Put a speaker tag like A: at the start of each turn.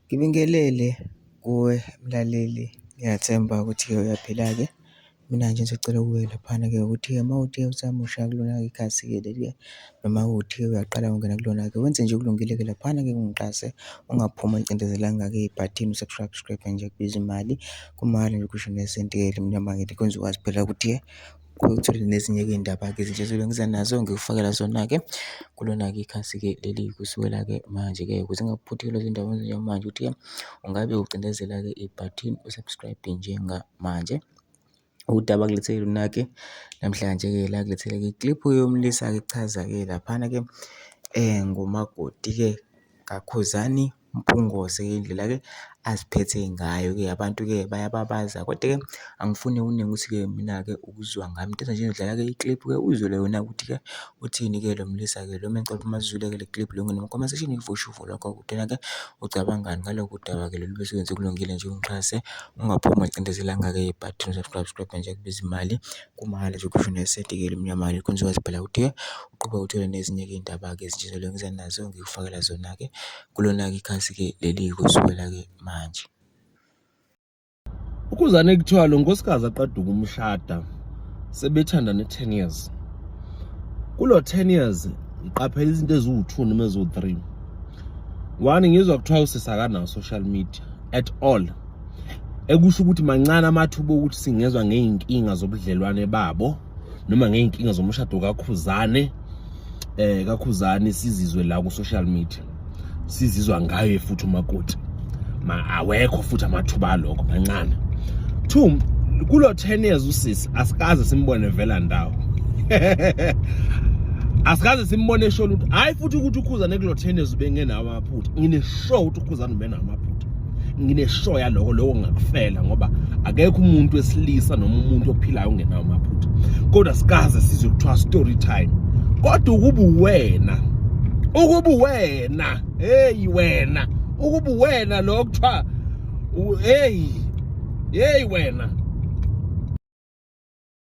A: Ngibingelele kuwe mlaleli, ngiyathemba ukuthi-ke uyaphila-ke. Mina nje ngisacela kuwe laphana-ke ukuthi-ke uma kuwukuthi-ke usamusha kulona-ke ikhasi-ke leli-ke noma kuwukuthi-ke uyaqala ukungena kulona-ke, wenze nje okulungile-ke laphana-ke ungixhase, ungaphumi ungacindezelanga-ke ibhathini u-subscribe nje akubizi imali, kumahhala nje akusho nesenti-ke elimnyama-ke kwenza ukwazi phela ukuthi-ke uthole nezinye-ke iy'ndaba-ke ezintsha ezobe ngiza nazo ngikufakela zona-ke kulona-ke ikhasi-ke leli kusukela-ke manje-ke ukuze ungaphuthelwa izindaba ezinjengamanje ukuthi-ke ungabe ucindezela-ke ibhathini u-subscribe njengamanje. Udaba ngilethele lona-ke namhlanje-ke la ngilethele-ke ikliphu yomlisa-ke echaza-ke laphana-ke ngomakoti-ke kaKhuzani Mpungose indlela-ke aziphethe ngayo-ke abantu-ke bayababaza kodwa-ke angifuni okuningi ukuthi-ke mina-ke ukuzwa ngami. Into nje ngidlala-ke ikliphu-ke uzwele wena ukuthi-ke uthini-ke lo mlisa-ke lo. Mina ngicela ukuthi masizwile-ke le clip le ungene kuma-comment section uvushe uvo lwakho ukuthi wena-ke ucabangani ngalokhu udaba-ke lolu bese wenza okulungile nje ungixhase ungaphumi ungacindezelanga-ke ibhathini u-subscribe nje akubizi imali kumahhala nje ukhishwe nesenti-ke elimnyama-ke khona uzokwazi phela ukuthi-ke uqhubeke uthole nezinye-ke iy'ndaba-ke ezintsha engizobe ngiza nazo ngikufakela zona-ke kulona-ke ikhasi-ke leli kusukela-ke manje.
B: Ukhuzane kuthiwa lo nkosikazi aqeda ukumshada sebethandane 10 years. Kulo 10 years ngiqaphela izinto eziwu-2 noma eziwu-3. One, ngizwa kuthiwa usisi akanawo social media at all. Ekusho ukuthi mancane amathuba okuthi singezwa ngey'nkinga zobudlelwane babo noma ngey'nkinga zomshado kaKhuzane kaKhuzane sizizwe la ku-social media sizizwa ngaye futhi umakoti ma awekho futhi amathuba alokho mancane. Two, kulo 10 years usisi asikaze simbone vela ndawo, asikaze simbone esho lutho. Hayi futhi ukuthi uKhuzane kulo 10 years ubengenawo amaphutha, ngine-sure ukuthi uKhuzane ubenawo amaphutha, ngine-sure yaloko, lokho ngingakufela ngoba akekho umuntu wesilisa noma umuntu ophilayo ongenawo amaphutha, kodwa sikaze sizwe kuthiwa story time. Kodwa ukuba uwena, ukuba uwena, hey wena, ukuba uwena lo kuthiwa hey hey wena.